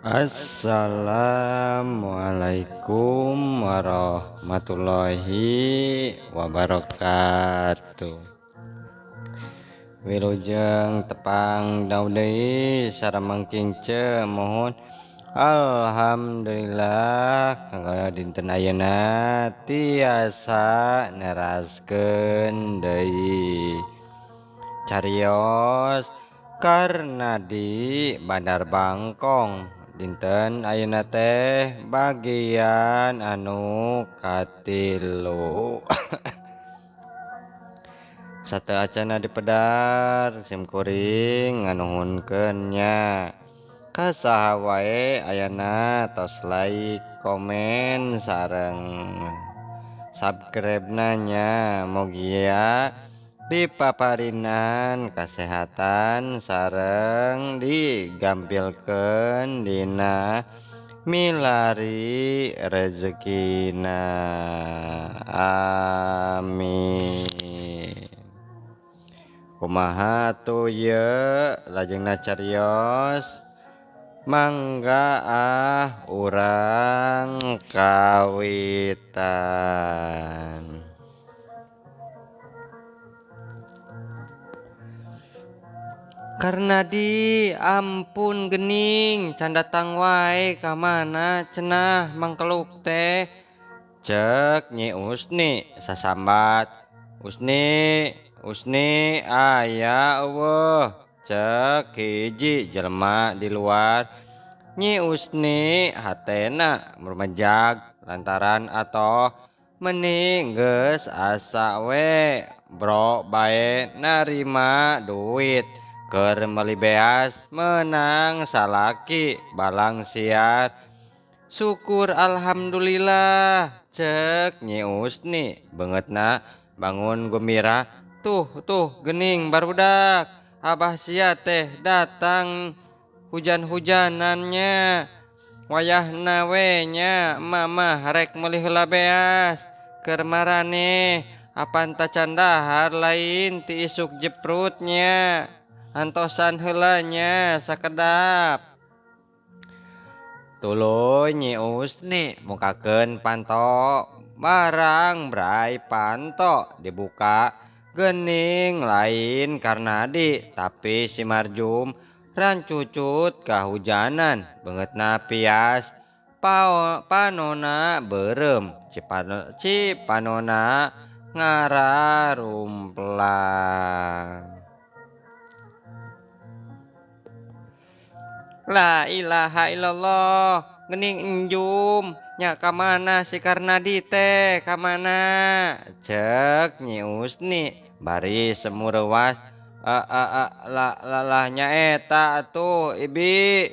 Assalamualaikum warahmatullahi wabarakatuh. Wilujeng tepang daun deui sareng mangking ce mohon. Alhamdulillah kanggo dinten ayeuna tiasa neraskeun deui carios karena di Bandar Bangkong. Dinten ayeuna teh bagian anu katilu. Sateuacana dipedar sim kuring nganuhunkeun nya. Ka saha wae ayana tos like, komen sareng subscribe-na nya. Mugia dipaparinan kasehatan sareng digampilkeun dina milari rezekina. Amin. Kumaha atuh ieu lajengna carios? Mangga ah urang kawitan. Karena di ampun gening can datang wae ka mana cenah mangkeluk teh. Cek Nyi Usni sasambat. Usni, Usni aya eueuh. Cek hiji jelema di luar. Nyi Usni hatena rumejag lantaran atoh meni geus asa we bro bae narima duit. Keur meuli beas menang salaki balang siar. Syukur alhamdulillah cek Nyi Usni beungeutna bangun gembira. Tuh tuh gening barudak abah sia teh datang hujan-hujanannya wayahna we nya mamah rek meuli heula beas keur maraneh apan tacan dahar lain ti isuk jeprutnya. Antosan heula nya sakedap. Tuluy Nyi Usni mukakeun panto barang brai panto dibuka gening lain Karnadi tapi si Marjum rancucut kahujanan beungeutna pias panona beureum cipanona ngararumplang. La ilaha illallah gening enjum nya ka mana si Karnadi teh ka mana cek Nyi Usni bari semureuwas. La la nyaeta atuh ibi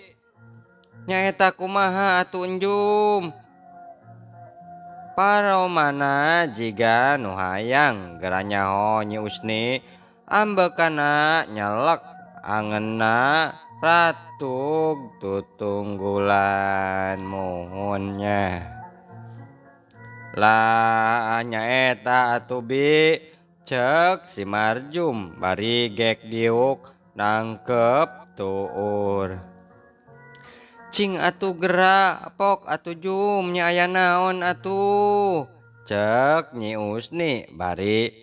nyaeta kumaha atuh enjum paromana jiga nu hayang geura nyaho Nyi Usni ambekana nyelek angeunna ratug tutunggulan muhunnya. Lah nyaeta atuh bi cek si Marjum bari gek diuk nangkep tuur. Cing atuh gerak pok atuh jum nya aya naon atuh cek Nyi Usni bari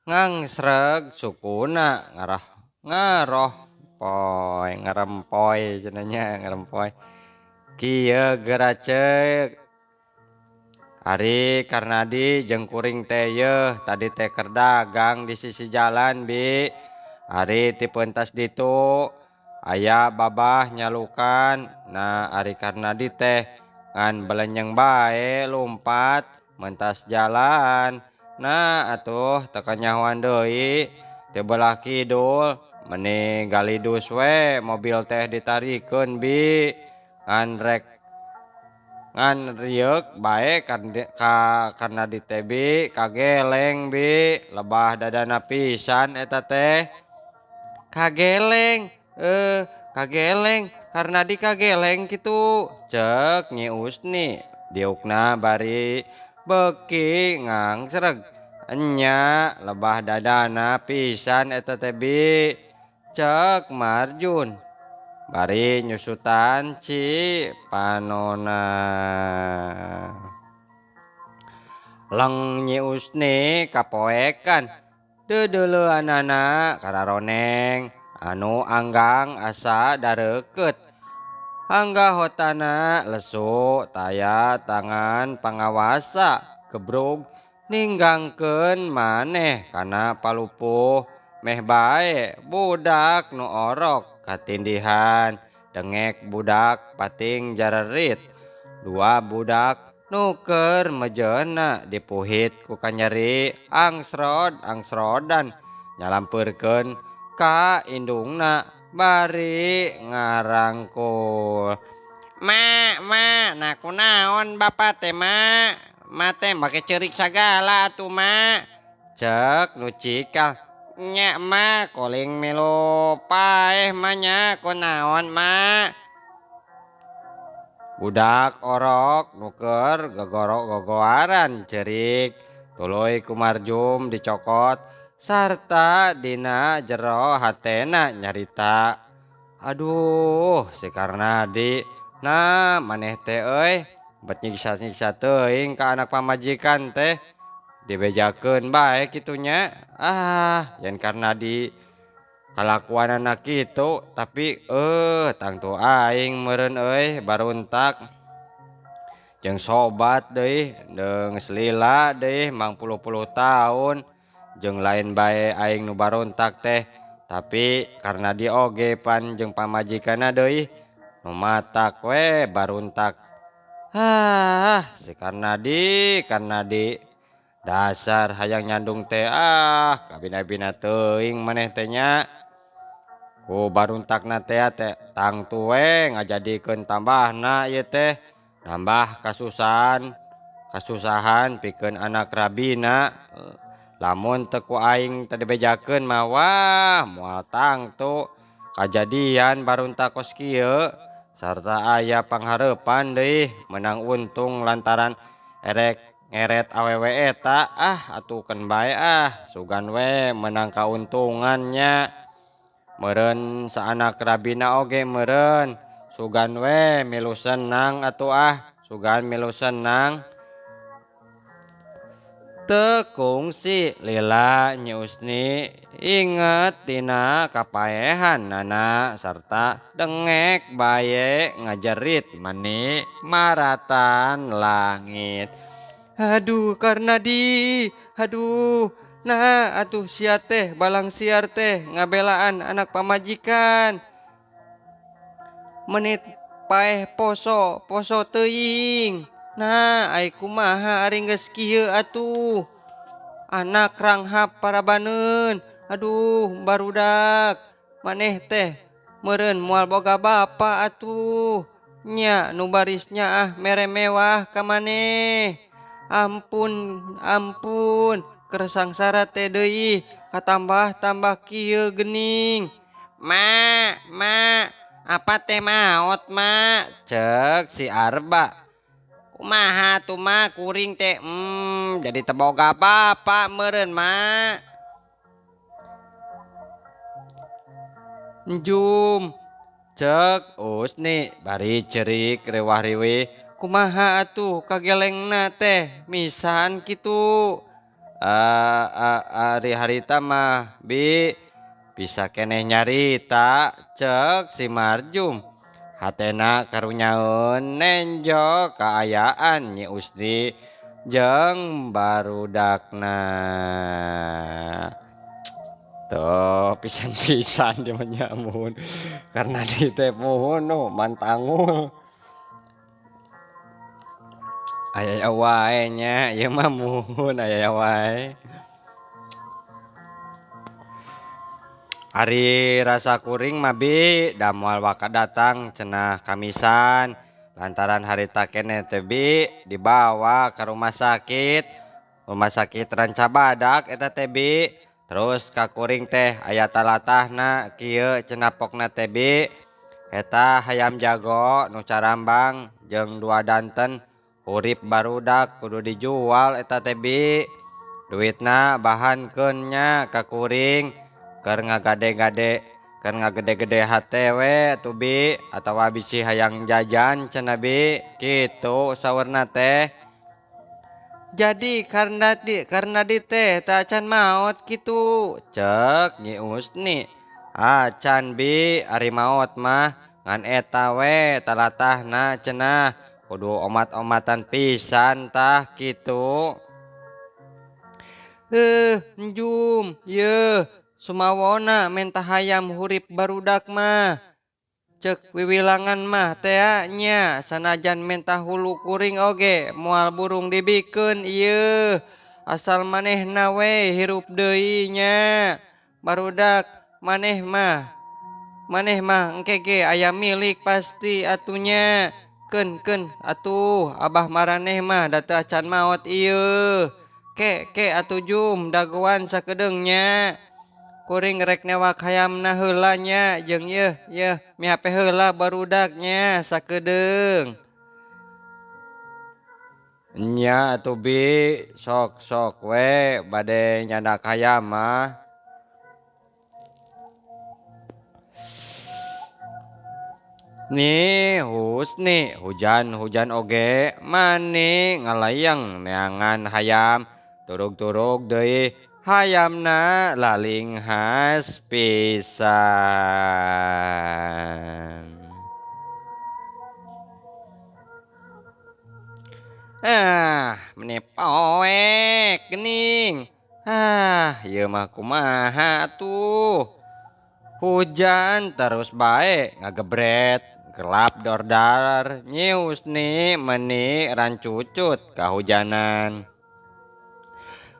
ngangsreg sukuna ngarah ngaroh poy ngarempoy cenah ngarempoy kieu geura cek Ari Karnadi jeung kuring teh yeuh tadi teh keur dagang di sisi jalan bi. Ari ti pentas ditu aya babah nyalukan. Nah Ari Karnadi teh ngan belenyeng bae lumpat mentas jalan. Nah atuh teu kanyahoan deui ti belah kidul meni galidus we mobil teh ditarikeun bi. Ngan rek ngan rieuk bae karena di TB kageleng bi lebah dadana pisan eta teh kageleng kageleng karena di kageleng kitu cek Nyi Usni diukna bari beuki ngangsreg enya lebah dadana pisan eta teh bi cek Marjun. bari nyusutan ci panona. Leng Nyi Usni kapoekan deudeuleanana kararoneng anu anggang asa dareukeut. Anggahotana lesu taya tangan pangawasa gebrug ninggangkeun maneh kana palupuh meh bae budak nu orok katindihan dengek budak pating jarerit. Dua budak nu keur mejeuna dipuhit ku kanyeri angsrod angsrodan nyalampeurkeun ka indungna bari ngarangkul. Ma, ma, nah kunaon bapa teh ma? Ma teh make ceurik sagala atuh ma. Cek nu cikal. Nya ma, koling milu paeh ma nya kunaon ma? Budak orok nu keur gogoro-gogoaran ceurik tuluy ku Marjum dicokot sarta dina jero hatena nyarita. Aduh, si Karnadi, nah maneh teh euy, bet nyiksa-nyiksa teuing ka anak pamajikan teh. Dibejakeun bae kitu nya. Ah, yen Karnadi kalakuanana kitu, tapi tangtu aing meureun euy baruntak. Jeung sobat deui, deung selila deui mangpuluh-puluh taun. Jeung lain bae aing nu barontak teh, tapi karena dioge pan jeung pamajikanna deui nu matak we baruntak. Hah, si Karnadi, Karnadi dasar hayang nyandung teh ah, kabina-bina teuing maneh teh nya. Ku baruntakna teh teh tangtu we ngajadikeun tambahna ieu teh, nambah kasusahan, kasusahan pikeun anak rabina. Lamun teu ku aing teu dibejakeun mah wah moal tangtu kajadian baruntak kos kieu sarta aya panghareupan deui menang untung lantaran erek ngeret awewe eta. Ah atuh keun bae ah sugan we menang kauntungannya meureun saanak rabina oge meureun sugan we milu senang atuh ah sugan milu senang. Teu kungsi lila Nyi Usni inget tina kapaehan nana sarta dengek bae ngajerit meni maratan langit. Aduh Karnadi, aduh, nah atuh sia teh balang siar teh ngabelaan anak pamajikan. Menit paeh poso, poso teuing. Nah, ai kumaha ari geus kieu atuh. Anak ranghap parabaneun. Aduh, barudak. Maneh teh meureun moal boga bapa atuh. Nya nu barisnya ah mere mewah ka maneh. Ampun, ampun, keur sangsara teh deui katambah-tambah kieu geuning. Ma, ma, apa teh maot, ma? Cek si Arba. Kumaha tuh ma kuring teh jadi teboga bapa meureun ma. Njum cek Usni bari cerik rewah-rewih. Kumaha atuh kagelengna teh misan kitu. Ari harita mah bi bisa keneh nyarita cek si Marjum. Hatena karunyaeun nenjo kaayaan Nyi Usni jeung barudakna. Tuh pisan-pisan dia menyamun karena di teh muhun nu mantangul. Aya wae nya ieu mah muhun aya wae. Ari rasa kuring mah bi da moal waka datang cenah kamisan lantaran harita keneh teh bi dibawa ke rumah sakit. Rumah sakit Ranca Badak eta teh bi. Terus ka kuring teh aya talatahna kieu cenah pokna teh bi. Eta hayam jago nu carambang jeung dua danten urip barudak kudu dijual eta teh bi. Duitna bahankeun nya ka kuring keur ngagade-gade Keur ngagede-gede hate we atuh bi atawa bisi hayang jajan cenah bi kitu saurna teh. Jadi karena di teh teu acan maot kitu cek Nyi Usni. Acan bi ari maot mah ngan eta we talatahna cenah kudu omat-omatan pisan tah kitu. Heuh njum yeuh sumawona menta hayam hurip barudak mah. Cek wiwilangan mah tea nya sanajan menta hulu kuring oge moal burung dibikeun ieu. Asal manehna we hirup deui nya. Barudak maneh mah engke ge aya milik pasti atunya. Keun atuh abah maraneh mah da teu acan maot ieu. Ke atuh jum dagoan sakedeung nya. Kuring rek newak hayamna heula nya jeung yeuh mihape heula barudaknya sakedeung. Nya atuh bi sok we bade nyandak hayam mah. Nih Husni hujan-hujan oge mani ngalayang neangan hayam turug-turug deui hayamna lalinghas pisan. Ah, meni poek geuning. Ah, ieu mah kumaha atuh. Hujan terus bae ngagebret, gelap dordar, Nyi Husni meni rancucut kahujanan.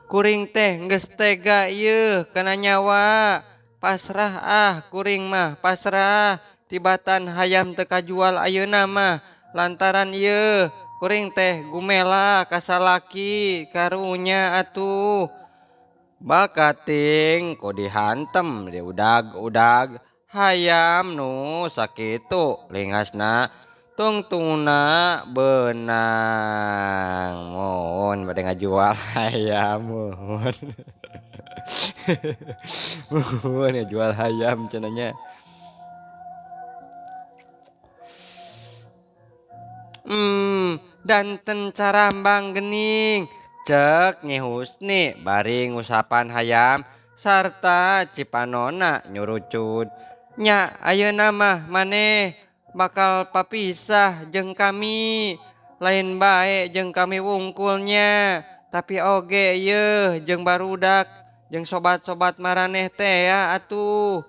Kuring teh geus tega ieu kana nyawa. Pasrah ah kuring mah pasrah. Tibatan hayam teu kajual ayeuna mah lantaran ieu kuring teh gumela ka salaki karunya atuh. Bakating ku dihantem diudag-udag hayam nu sakitu lingasna tungtungna beunang. Mohon bade ngajual hayam mohon. Mohon ngajual hayam cenah nya. Danten carambang geuning cek Nyi Husni bari ngusapan hayam sarta cipanona nyurucud. Nya ayeuna mah maneh bakal papisah jeung kami, lain bae jeung kami wungkulnya, tapi oge yeuh jeung barudak jeung sobat-sobat maraneh teh ya atuh.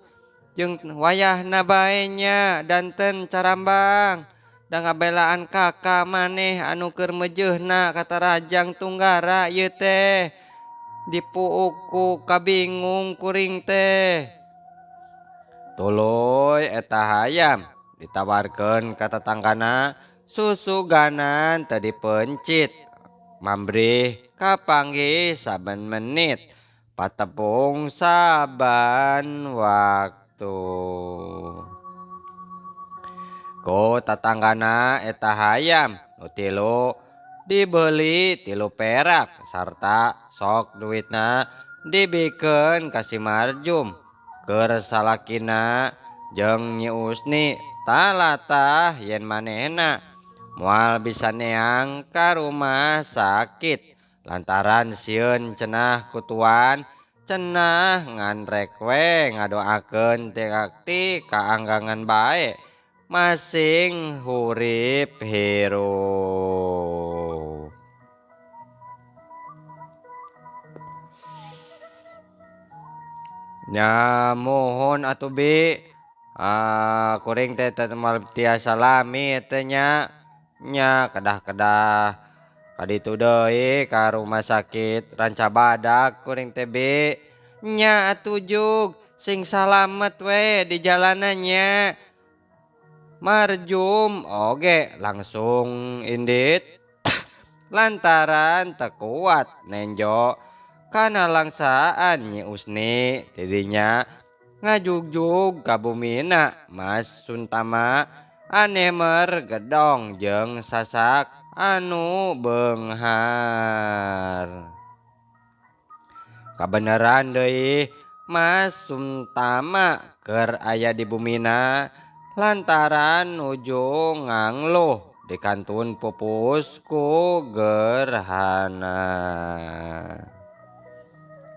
Jeung wayahna bae nya danten carambang da ngabelaan kakak maneh anu keur mejeuhna katarajang tunggara ieu teh dipuuk ku kabingung kuring teh. Tuluy eta hayam ditawarkeun ka tetanggana susuganan teu dipencit mambrih kapanggih saben menit patepung saban waktu. Ku tetanggana eta hayam nu tilu dibeli 3 perak sarta sok duitna dibikeun ka si Marjum keur salakina jeung Nyi Usni talatah yen manehna moal bisa neang ka rumah sakit lantaran sieun cenah kutuan cenah ngan rek we ngadoakeun ti kaanggangan bae masing hurip hirup. Nya mohon atuh bi, kuring teh teu moal tiasa lami teh nya. Nya kedah-kedah kaditu deui ka rumah sakit Ranca Badak kuring teh bi. Nya atuh jug sing salamet we di jalanannya. Marjum oge langsung indit lantaran teu kuat nenjo kana langsaan Nyi Usni tidinya ngajugjug ka bumina Mas Suntama anemer gedong jeung sasak anu beunghar. Kabeneran deui Mas Sumtama keur aya di bumina lantaran nuju ngangluh di kantun pupus ku gerhana.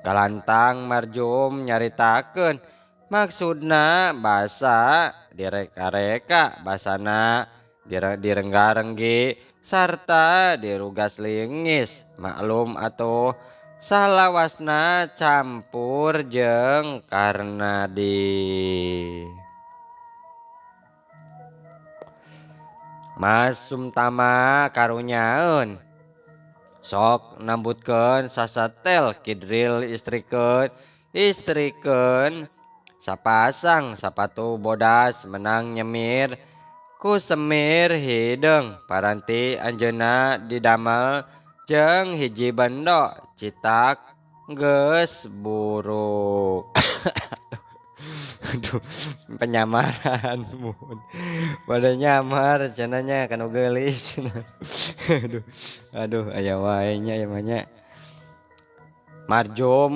Kalantang Marjum nyaritakeun maksudna basa direka-reka basana direngga-renggi sarta dirugas lingis maklum atuh salawasna campur jeung Karnadi. Mas Sumtama karunyaeun sok nambutkeun sasatel kidril istrikeun sapasang sapatu bodas menang nyemir ku semir hideung paranti anjeunna didamel jeung hiji bendo citak geus buruk. Aduh, penyamaran mun. Pada nyamar cenanya kanu geulis. Aduh, aduh aya wae nya ieu mah nya. Marjum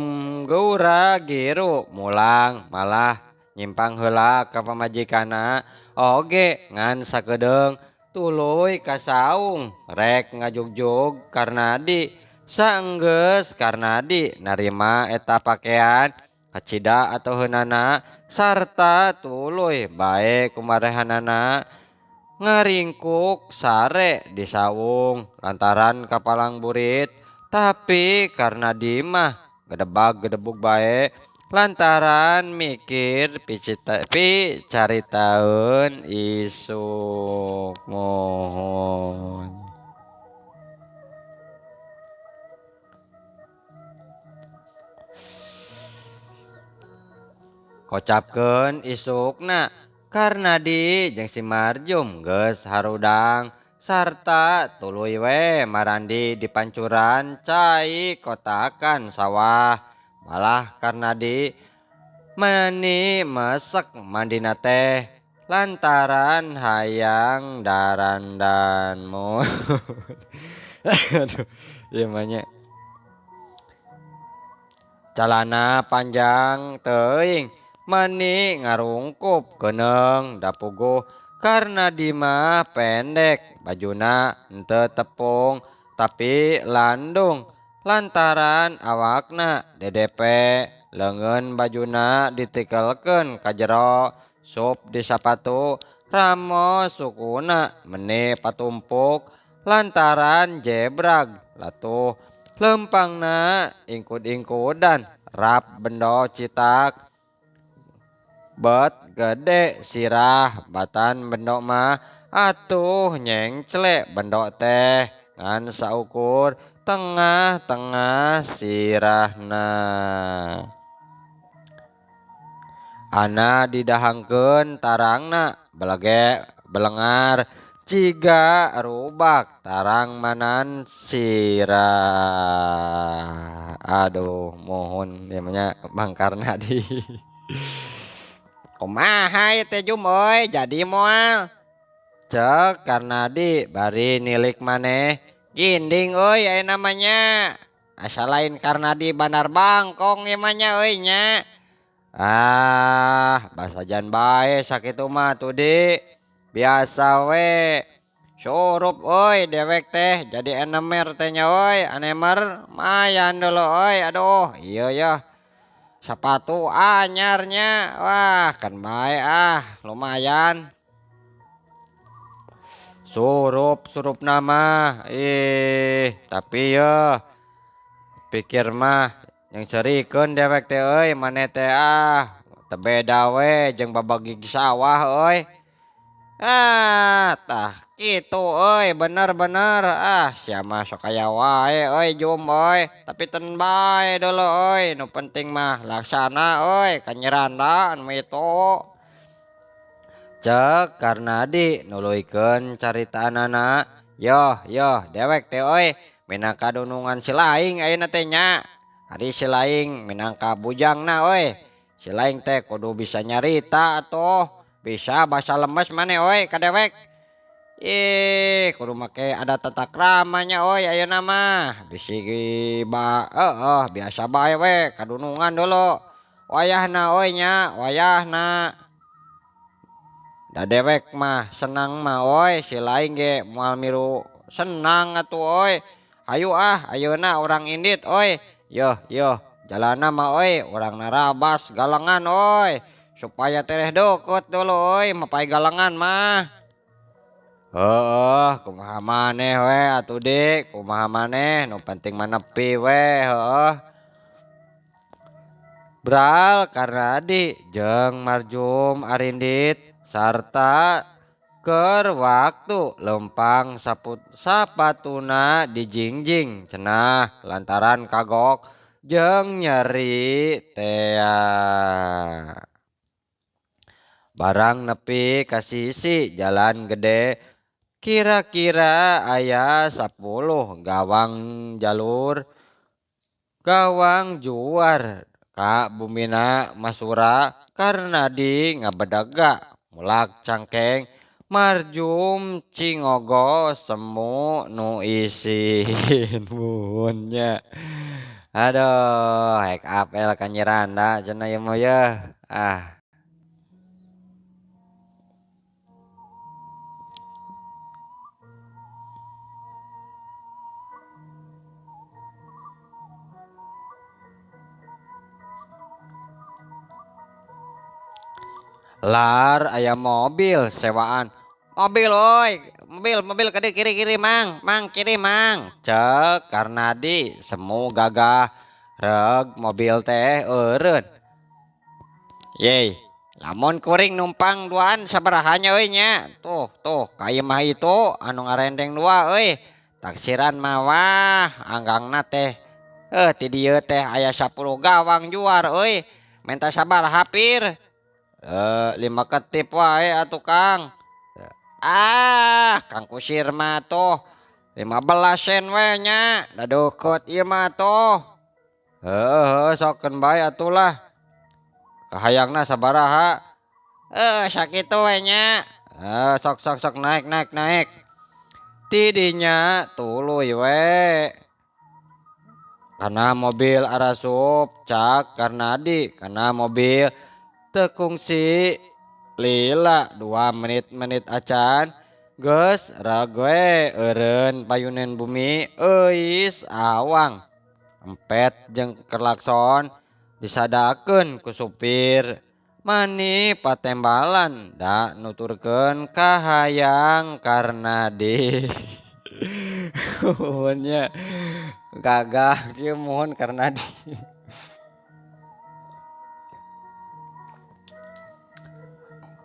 geura giru mulang malah nyimpang heula ka pamajikanna oge ngan sakedeung tuluy ka saung rek ngajugjug Karnadi. Saenggeus Karnadi narima eta pakean kacida atau heunana sarta tuluy bae kumarehanana ngaringkuk sare di saung lantaran kapalang burit. Tapi Karnadi mah gedebag-gedebug bae lantaran mikir pi caritaeun isuk. Mohon. Kocapkeun isukna Karnadi jeung si Marjum geus harudang sarta tuluy we marandi di pancuran cai kotakan sawah. Malah Karnadi meni mesek mandina teh lantaran hayang darandanmu. Aduh, ieu mah nya. Calana panjang teuing meni ngarungkup keuneng dapuguh Karnadi mah pendek bajuna henteu tepung tapi landung lantaran awakna DDP leungeun bajuna ditikelkeun ka jero sup di sapatu ramo sukuna meni patumpuk lantaran jebrag latuh lempangna ingkud-ingkudan rap bendo citak bet gede sirah batan bendo mah atuh nyengcle bendo teh ngan saukur tengah-tengah sirahna. Ana didahangkeun tarangna belege belengar ciga rubak tarang manan sirah. Aduh, mohon namanya Bang Karnadi. Kumaha ieu teh Jum euy, jadi moal. Cek Karnadi bari nilik maneh. Ginding euy aya namanya. Asa lain Karnadi Bandar Bangkong ieu mah nya euy nya. Ah, basajan bae sakitu mah tuh di. Biasa we. Surup euy dewek teh jadi enemer teh nya euy, anemer mayan dulu euy. Aduh, ieu ya. Sepatu anyarnya, wah kan bae ah, lumayan. Surup surup nama, ih tapi ya pikir mah yang serikeun dewek teh euy, maneh teh ah, teu beda we jeung babagi sawah euy. Ah, tah kitu euy, bener-bener ah sia mah sok aya wae euy Jum euy, tapi ten bae dulu euy, nu penting mah laksana euy kanyeranda anu itu. Cek Karnadi nuluykeun caritaanana, yoh yoh dewek teh euy minangka dunungan si laing ayeuna teh nya. Ari si laing minangka bujangna euy. Si laing teh kudu bisa nyarita atuh. Bisa basa lemes maneh euy ka dewek. Ih, kudu make ada tata kramanya euy ayeuna mah. Bisi ba biasa bae we kadunungan dulu. Wayahna euy nya, wayahna. Da dewek mah senang mah euy, si lain ge moal milu senang atuh euy. Hayu ah, ayeuna urang indit euy. Yeuh yeuh, jalana mah euy urang narabas galengan euy. Supaya tereh deukeut dulu euy, mapay galengan mah. Heueuh, kumaha maneh we atuh dik, kumaha maneh, nu penting mah nepi we heueuh. Bral Karnadi jeung Marjum arindit sarta keur waktu lempang sapatuna dijingjing cenah lantaran kagok jeung nyeri tea. Barang nepi ka sisi jalan gede kira-kira aya 10 gawang jalur gawang juar ka bumina Masura Karnadi ngabedega mulak cangkeng Marjum cingogo semu nu isin muhunnya. Aduh, hek apel kanyiranda cenah ieu mah yeuh. Ah. Lar aya mobil sewaan. Mobil oi, mobil ke kiri kiri mang, mang kiri mang. Cek Karnadi semu gagah reg mobil teh eureun. Yey, lamun kuring numpang duaan sabarahanya euy nya. Tuh, tuh ka ieu mah itu anu ngarendeng dua euy. Taksiran mah wah anggangna teh. Ti dieu teh aya 10 gawang juar euy. Menta sabaraha pir? 5 ketip wae atuh Kang. Ah, Kang Kusir mah tuh 15 sen we nya. Da deukeut ieu mah tuh. Heueuh, sokeun bae atulah. Kahayangna sabaraha? Sakitu we nya. Sok sok sok naik naik naik. Tidinya tuluy we. Kana mobil arasup cak Karnadi, kana mobil tekungsi lila 2 menit-menit acan geus rague eureun payunen bumi euis awang empet jeung klakson disadakeun ku supir mani patembalan da nuturkeun kahayang Karnadi. Nuhunnya gagah kieu mohon Karnadi.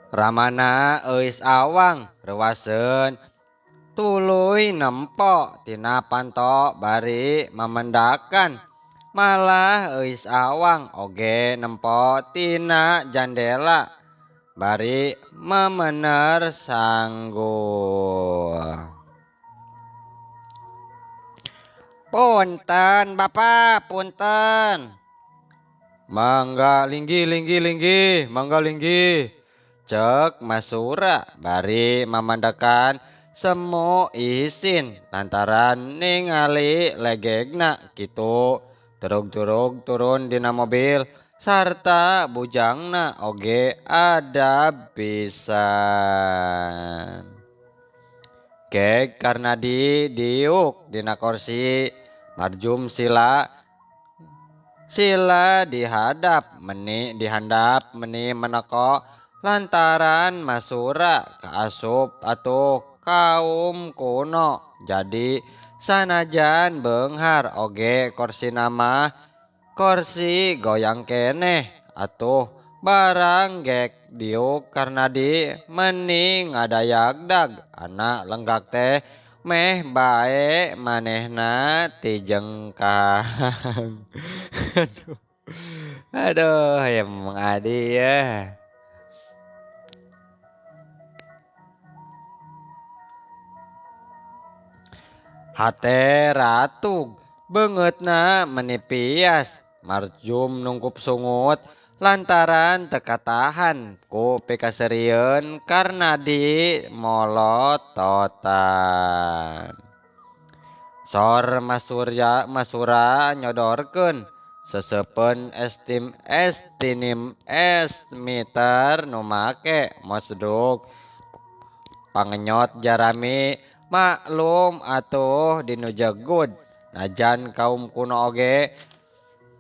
Ramana euis awang reuaseun tuluy nempo tina panto bari mamendakan malah euis awang oge nempo tina jandela bari memener sanggul. Punten Bapak, punten. Mangga linggih linggih linggih, mangga linggih. Cek Masura bari mamandakan semu isin lantaran ningali legegna kitu turug-turug turun dina mobil sarta bujangna oge adab pisan. Keg Karnadi diuk dina kursi Marjum sila sila dihadap meni dihandap meni meneko lantaran Masura kaasup atuh kaum kuno jadi sanajan beunghar oge kursi nama kursi goyang keneh atuh barang gek diuk Karnadi meni ngadayagdag anak lenggak teh meh bae manehna ti jengkang. Aduh, aduh ya Mang Adi ya. Hate ratug beungeutna meni pias Marjum nungkup sungut lantaran teu katahan ku pikaserieun Karnadi molototan. Sor Masura nyodorkeun Sesepen estim estinim esmeter nu make mosduk pangenyot jarami maklum atuh dinu jegud najan kaum kuno oge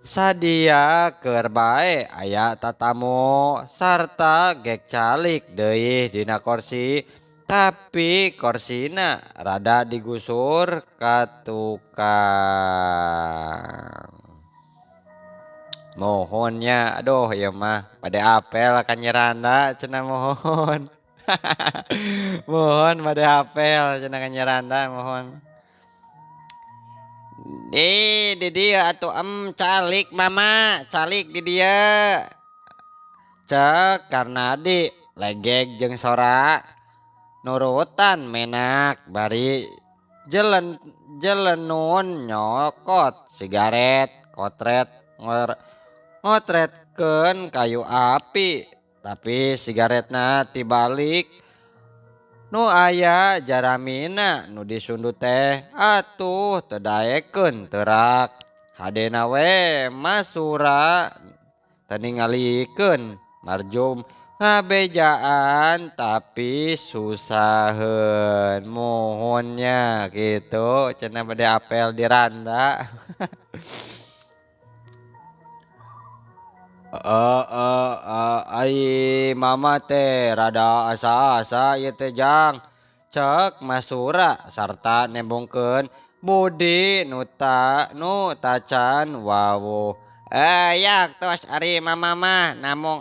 sadia keur bae aya tatamu sarta gek calik deui dina korsi tapi korsina rada digusur ka tukang. Mohonnya aduh ieu mah bade apel ka Nyi Randa cenah mohon. Mohon bade apel cenah ka Nyi Randa mohon. Di dieu atuh calik mama, calik di dieu. Cek Karnadi legeg jeung sora nurutan menak bari jelenun nyokot sigaret kotret ngotretkeun kayu api tapi sigaretna tibalik nu aya jaramina nu disundut teh atuh teu daekeun teurak hadena we Masura teu ningalikeun marjum ngabejaan tapi susaheun muhunnya gitu cenah bade apel di randa. Ai mama teh rada asa-asa ieu teh jang cek Masura sarta nembongkeun budi nu tacan wawuh. Yak tos ari mama mah namung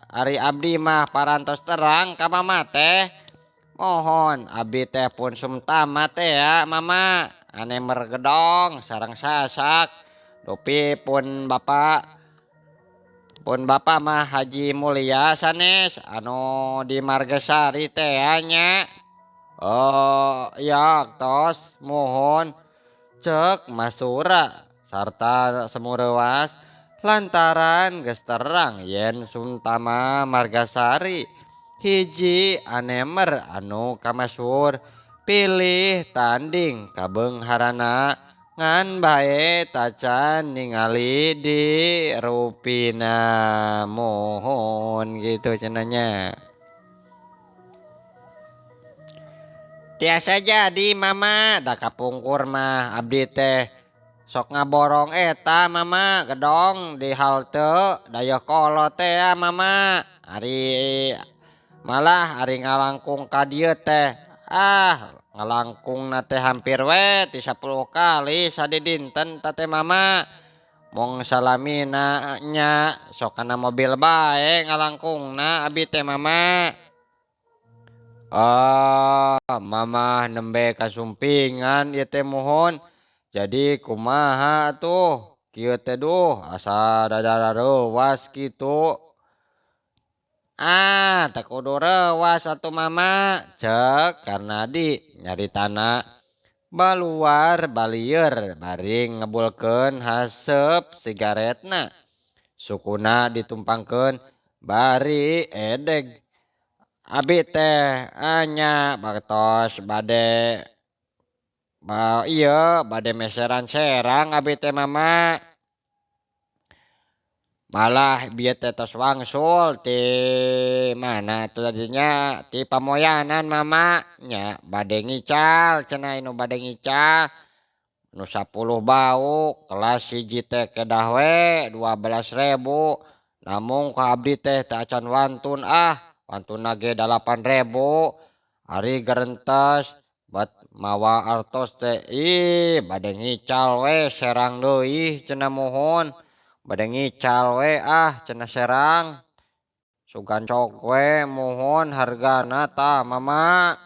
ari abdi mah parantos terang ka mama teh. Mohon abdi teh pun sumtama teh ya mama ane mergedong sareng sasak dupi pun bapak mah Haji Mulia sanes anu di Margasari teh nya. Oh yak tos mohon cek Masura sarta semurewas lantaran geus terang yen Suntama Margasari hiji anemer anu kamasyhur pilih tanding kabeungharana ngan bae tacan ningali di rupina mohon gitu cenanya. Tiasa jadi mama da kapungkur mah abdi teh sok ngaborong eta mama gedong di halte Dayakolot teh ya mama. Ari malah ari ngalangkung ka dieu teh ngalangkung na teh hampir we ti 10 kali sadidinten teh mama. Mong salamina nya sok kana mobil bae ngalangkungna abi teh mama. Mama nembe kasumpingan ieu teh mohon. Jadi kumaha tuh kieu teh duh asa dadareuwas kitu. Teu kudu reuwas atuh mama cek Karnadi nyaritana baluar balieur bari ngebulkeun haseup sigaretna sukuna ditumpangkeun bari edeg. Abi teh anya baktos bade iya bade meseran serang abi teh mama. Malah bieu teh tos wangsul ti mana tuh tadinya ti Pamoyanan mama nya bade ngical cenah nu bade ngical nu 10 bau kelas 1 teh kedah we 12.000 namung ka abdi teh teu acan wantun wantunna ge 8.000 ari gerentes bat mawa artos teh ih bade ngical we serang deui cenah mohon. Bade ngical we cenah serang sugan cok we mohon hargana tah mama.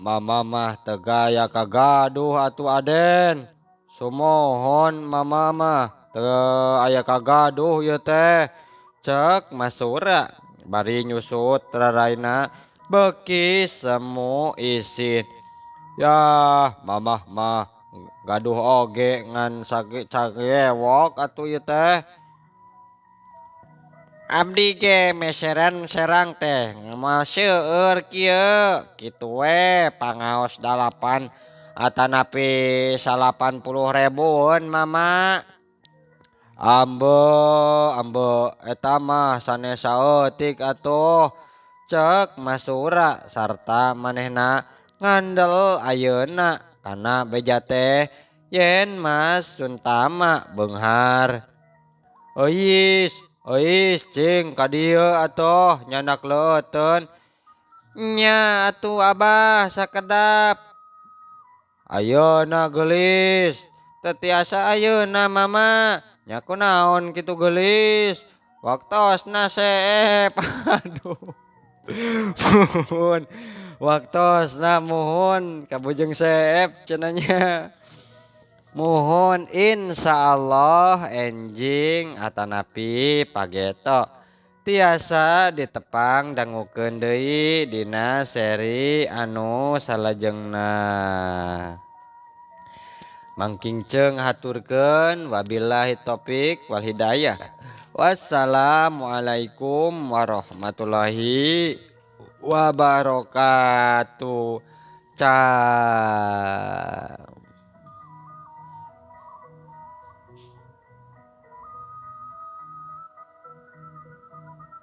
Mama mah teu gaya kagaduh atuh Aden. Sumohon mama mah teu aya kagaduh ieu teh. Cek Masura bari nyusut raraina beuki semu isin. Yah mamah mah gaduh oge ngan sagewok atuh ieu teh. Abdi ge meseran serang teh moal seueur kieu kitu we pangaos 8 atanapi 80 ribuan, Mama. Ambe, ambe, eta mah sanes saeutik atuh, cek Mas Sura sarta manehna ngandel ayeuna kana beja teh yen Mas Suntama beunghar. Euis, euis, cing ka dieu atuh, nyandak leueteun. Nya atuh, Abah, sakedap. Ayeuna, geulis. Teu tiasa ayeuna, Mama. Nya kunaon kitu, geulis? Waktosna seep. Aduh. Muhun. Waktosna muhun kabujeng seep cenah nya. Muhun, insyaallah enjing atanapi pageto tiasa ditepang dangukeun deui dina seri anu salajengna. Mangkinceng haturkeun, wabillahi taufik wal hidayah. Wassalamualaikum warahmatullahi wabarakatuh. Ca.